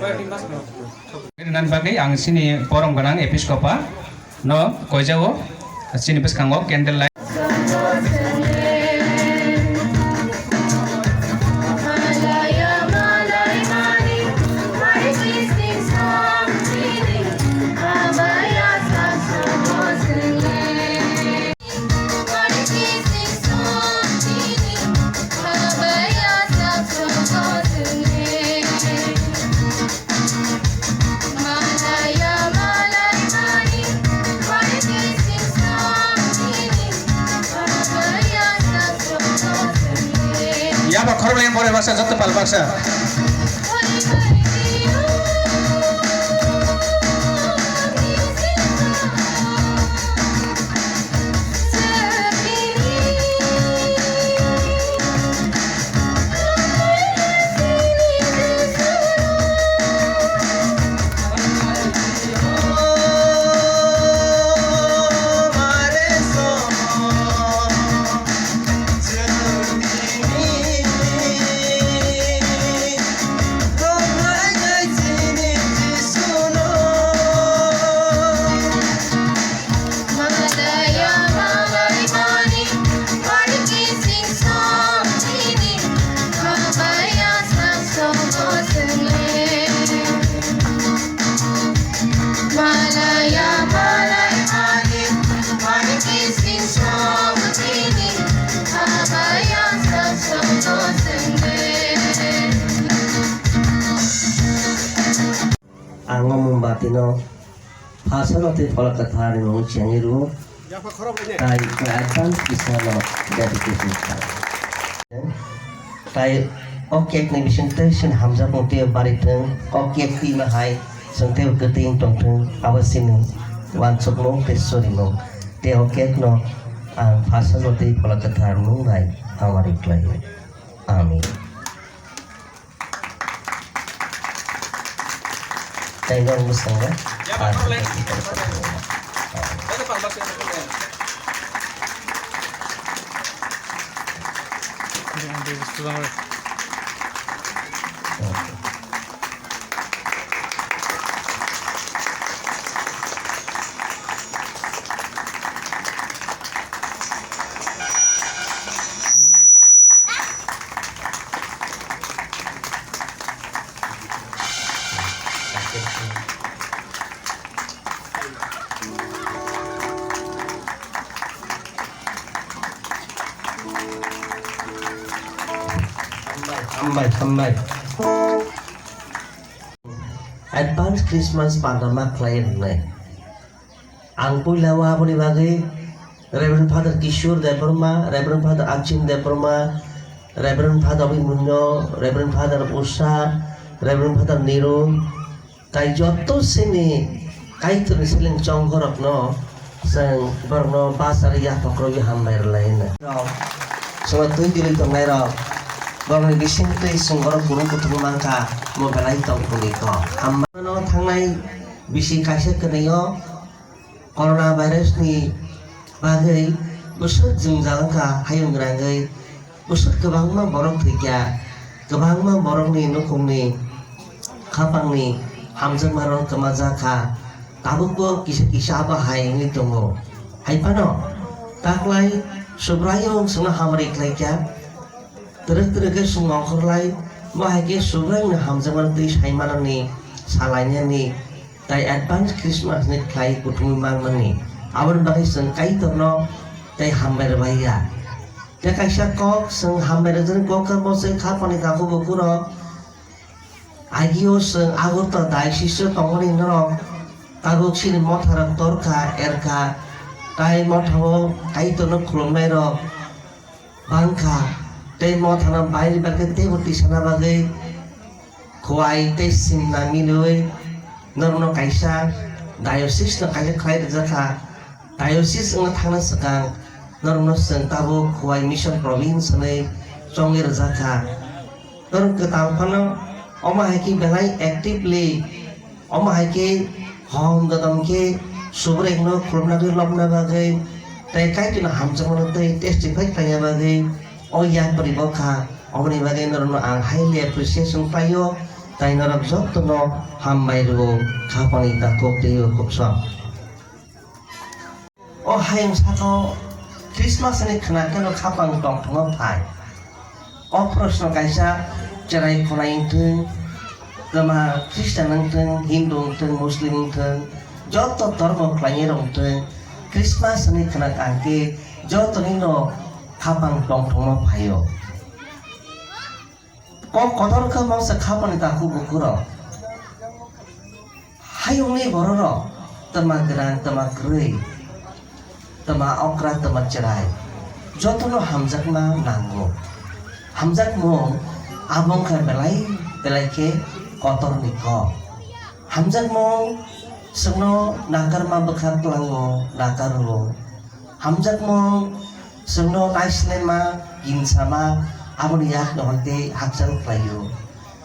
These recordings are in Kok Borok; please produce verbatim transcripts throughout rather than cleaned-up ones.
Rinani bagwi ang chini borom gwnang Episkopa no koijao, chini bwskango candle light. Yaba khoroknwi borok baksa, joto pal baksa. Ang o mombati no phalsa no tei phola kwthar ni mung chengwi rwo. Tai advance kisa no dedication kha. Tai o cake ni bising tei sin hamjak mung tei bari thung. O cake twi ma hai chwng tei kwtwi wng tong thung. Abo sini wansuk mung tei sori mung. Tei o cake no ang phalsa no tei phola kwthar mung bai hamari khlai. Amen. Tei norok bwskango. Hambai, hambai, hambai. Advance Christmas panda ma khlai rwnai. Ang puila o aboni bagwi Reverend Father Kishore Debbarma, Reverend Father Achim Debbarma, Reverend Father Abhimanyu, Reverend Father Usha, Reverend Father Niru, tai joto sini Kaitorni seleng chongkhorokno chwng borokno bachari yaphakrogwi hambai rwlai hwnwi. Rok, chwngno twi dirwi tongnairok, borokni bisingtwi chwng borok kutung kutung mankha, mo belai tong phunwi kok. Hambai. Ano thangnai bisi kaisa kwnwi o Corona virus ni bagwi bwswk jwngjal wngkha, hayung rangwi bwswk kwbangma borok thwikha, kwbangma borokni nukhungni khapangni hamjakmarok kwmajak kha, tabukbo kisa kisa abo hai wngwi tongo. Hai phano taklai Subraiyung chwngno hamari khlaikha, twrwk twrwk khe chwng ongkhorlai, bo hai khe Subraiyungni hamjakmani twi saimanani, salainani, tai advance Christmas ni khlai kuthumwi manmani. Aboni bagwi chwng Kaitorno tei hambai rwbaiya. Tei kaisa kok chwng hambai rwjaknai kok khe bo se khapangni takhuk bukhurok. Agio chwng Agartala diocese o tongmani norok tabuk chini motharok torkha, erkha, tai mothao Kaitorno khulumnairok bangkha, tei mothano baini bagwi teibo tisana bagwi khuai tei simna milwi norokno kaisa diocese no kaisa khlai rwjakha. Diocese wngna thangna swkang norokno chwng tabuk khuai mission province hwnwi chongwi rwjakha. Norok kwtal phano omo hai khe belai actively Omo hai khe hom gadam khe Subraiyungno khulumna bagwi, lobna bagwi, tei Kaitorno hamjakmano tei testify khlaina bagwi o yapri bo kha. Omoni bagwi norokno ang highly appreciation khlaio. Tai norok jotono hambai rwo, khapangni takhuk tei o khuksom. O hayung saka-o Christmas ni khwna kheno khapang tongthokma phai. O proshno kaisa chwrai khwnai wngthwng, kwma Christian wngthwng, Hindu wngthwng, Muslim wngthwng, joto dhormo khlainai rok wngthwng, Christmas ni khwna kaham khe jotoni no khapang tongthokma phaio. Kok kotor khe mangsa khapangni takhuk bukhurok. Hayungni bororok twma gwnang, twma kwrwi, twma okra, twma chwrai, jotono hamjakma nango. Hamjakmung abo wngkha belai belai khe kotorni kok. Hamjakmung chwngno nakarma bwkha tlango, nakaro. Hamjakmung chwngno naisinaima, ginsama, aboni yakno hwn tei hakchal khlaio.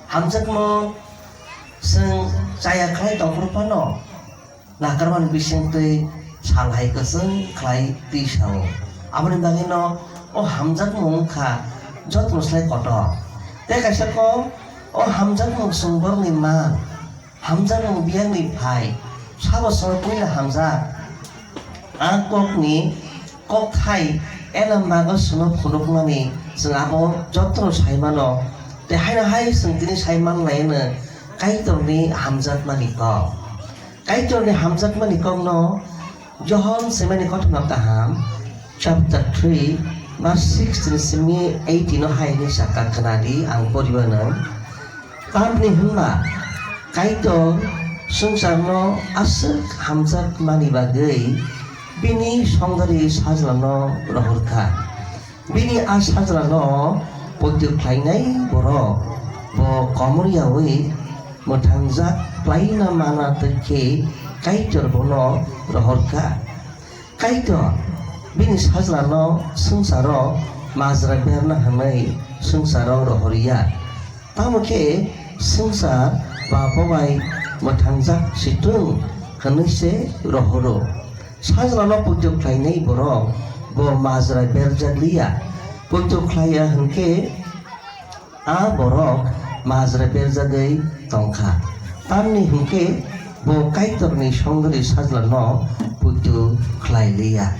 Hamjakmung chwng chaya khlai tongphuru phano nakarmani bisingtwi sal hai kwchwng khlai twi sao. Aboni bagwino o hamjakmung wngkha jotono slai kotor. Tei kaisa kok, o hamjakmung chwng borokni man, hamjakmung biyangni phai, sabo chwngno puila hamjak. A kokni kokthai ena mago chwngno phunukmani chwng abo jotono sai mano. Tei haino hai chwng tini sai manlai hwno Kaitorni hamjakmani kok. Kaitorni hamjakmani kokno Johon swimani kothoma kaham, chapter three, verse six ni simi eighteen no hai hwnwi saka, khwnadi, ang poribanw. Tamni hwnba Kaitor swngcharno aswk hamjakmani bagwi bini songdari Sajlano rohorkha. Bini a Sajlano poito khlainai borok bo komor yaui mwthangjak khlaina mana twi khe Kaitor bono rohorkha. Kaitor bini Sajlano swngcharo majra berna hwnwi swngcharo rohorya. Tamo khe swngchar ba bobai mwthangjak situng hwnwi se rohoro. Sajlano poito khlainai borok bo majra berjak liya. Poito khlaiya hwnkhe a borok majra berjagwi tongkha. Tamni hwnkhe bo Kaitorni songdari Sajlano poito khlai liya.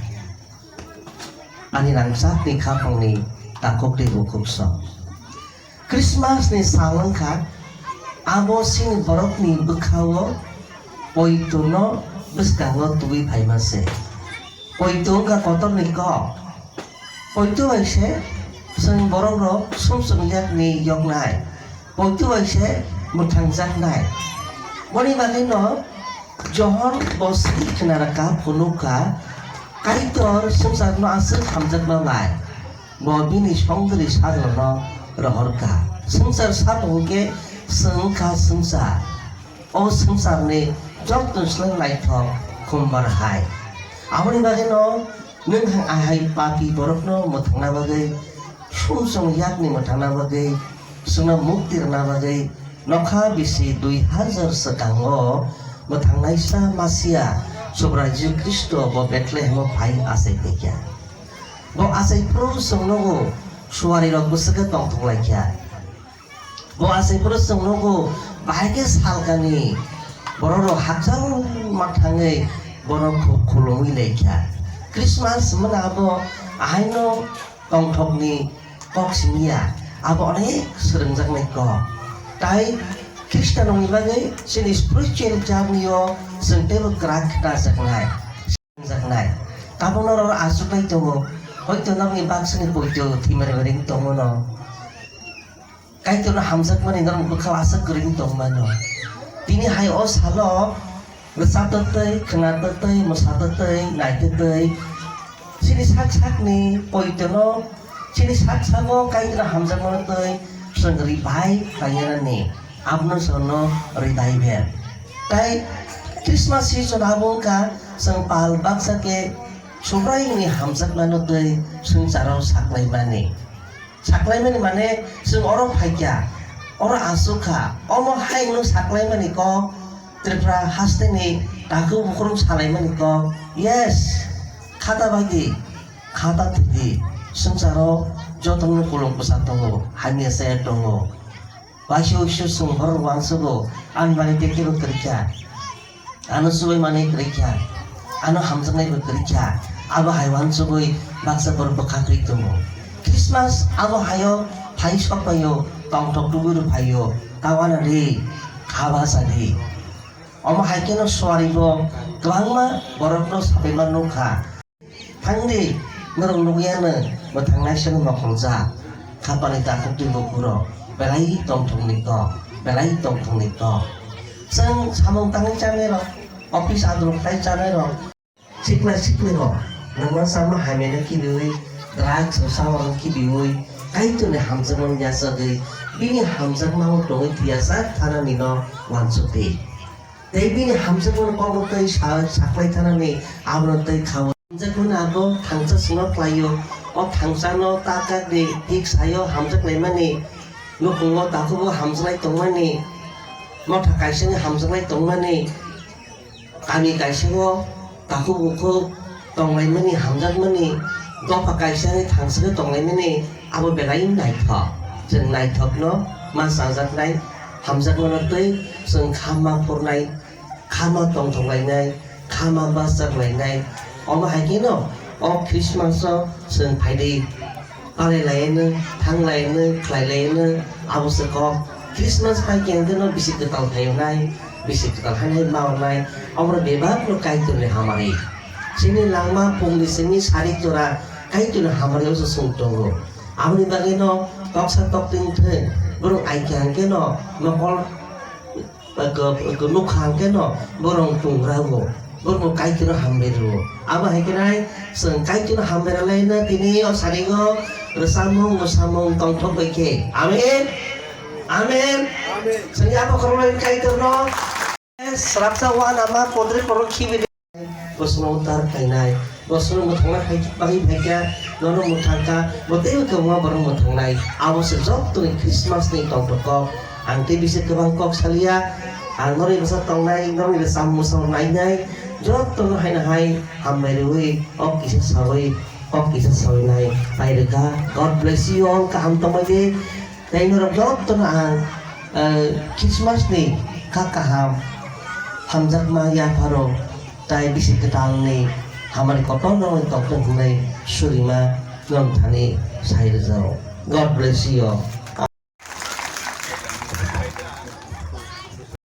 Ani rangchakni khapangni takhuk tei bukhuk sok. Christmas ni sal wngkha, abo chini borokni bwkhao poitono bwskango tubui phaima se. Poito wngkha kotorni kok. Poito bai se chwng borok rok sumsum yakni yoknai. Poito bai se mwthangjaknai. Boni bagwino Johon bo swi khna rwkha, phunukha, Kaitor swngcharno aswk hamjakma bai, bo bini songdari Sajlano rohorkha. Swngchar samung hwnkhe chwng wngkha swngchar. O swngcharni joto sleng naithok khumbar hai. Aboni bagwino nwng hai ahai papi borokno mwthangna bagwi, sumsong yakni mwthangna bagwi, chwngno mukti rwna bagwi, nokha bisi dui hajar swkango mwthangnaisa Masia Subrai Jisu Khristo bo Bethlehemo phai achai phaikha. Bo achai phuru chwng nugo, suarirok bwswkhe tongthok laikha. Bo achai phuru chwng nugo, bahai khe salkani bororok hakchal ma thangwi bono khu-, khulumwi laikha. Christmas hwnmani abo ahaino tongthokni kok simi ya, abo onek swrwngjaknai kok. Tai Khristanrokni bagwi chini spiritual journey-o chwng teibo kwrak khnajaknai. Jaknai. Tabukno oro aswk bai tongo. Hoito nokni baksani poito thwimari ring tongo no. Kaitorno hamjakmani norok bwkhao aswk kwrwini tongmano. Tini hai o salo rwchatwtwi, khwnatwtwi, mwsatwtwi, naitwtwi chini sak sakni poitono, chini sak sago Kaitorno hamjakmano twi chwng ri bai khlainani. Abono chwngno revival. Tai Christmas season abo wngkha chwng pal baksa khe Subraiyungni hamjakmano twi swngcharo saklaimani. Saklaimani mane chwng oro phaikha, oro aswk kha, omo hai wngno saklaimani kok, Tripura hasteni takhuk bukhurok salaimani kok. Yes, khata bai di, khata thwi di, swngcharo jotono kolom bwsa tongo, hamya chaya tongo. Waisa waisa chwng borok uansukgo, ani bagwi tei kebo kwrwi kha, ano chubaimani kwrwi kha, ano hamjaknaibo kwrwi kha, abo hai uansugwi baksa borok bwkha twi tongo. Christmas abo haio phai sok phaio, tongthok tubui rw phaio, ta uanadi kha basa di. Omo hai kheno suaribo kwbangma borokno sabaima nukha. Thangdi, norok nukya no mwthangnaisano mokoljak. Khapani takhuk twi bukhurok belai tongthokni kok, belai tongthokni kok. Chwng samung tangwi chanairok, office adrok khai chanairok, sikla siklirok nangma chama hamyano kibiwi, drugs rok chawano kibiwi, Kaitorni hamjakmano yachagwi, bini hamjakmao tongwi thwiyajak thananino uansukdi. Tei bini hamjakmani kokno tei sa-, saklai thanani abono tei kha-o. Hamjakmani abo thangsa sino khlaio. O thangsano ta kakni thik sayo hamjaklaimani. Nukhungo takhubo hamjaklai tongmani. Motha kaisani hamjaklai tongmani. Kami kaisao takhuk bukhuk tonglaimani, hamjakmani, dopha kaisa wngwi thangsa khe tonglaimani, abo belai naithok. Chwng naithokno ma chajaknai, hamjakmano twi chwng kha ma phurnai, kha ma tongthoklainai, kha ma bachaklainai. Omo hai kheno o Christmas-o chwng phaidi. Palai laino, thang laino, khlai laino, abo se kok. Christmas pai khe hwnkhe no bisi kwtal phaio nai, bisi kwtal hainai ma wngnai, omo bebak no Kaitor ni hamari. Chini langma pungni simi sari jora Kaitor ni hamari o se sung tongo. Aboni bagwi no toksa tokti wngthwng, borok ai khe hwnkhe no nokol Nukha hwnkhe no borok tung rago, borokno Kaitorno hambai rwo. Abo hai khe nai chwng Kaitorno hambai rwlaino tini o saringo rwchapmung mwsamung tongthok bai khe. Amen. Amen. Chwng abo khoroknwi Kaitorno swrapsa uanama kodre korok khibi. Bosongno uddhar khlainai, bosongno mwthangna hai bagwi phaikha, nono mwthangkha, bo teibo kwbangma borok mwthangnai. Abo se jotoni Christmas ni tongthok kok. Ang tei bisi kwbang kok salia, ang noroi bwsa tongnai, noroi bwsa mwsang nainai, jotono haino hai hambai rwui, kok kisa saui, kok kisa saui nai, pai rwkha. God bless you all, kaham tongbai di. Tei norok jotono ang, eh, Christmas ni kha kaham, hamjakma yapharo, tai bisi kwtalni hamari kotorno tongthok hwnwi surima nwng thani sai rwjao. God bless you all.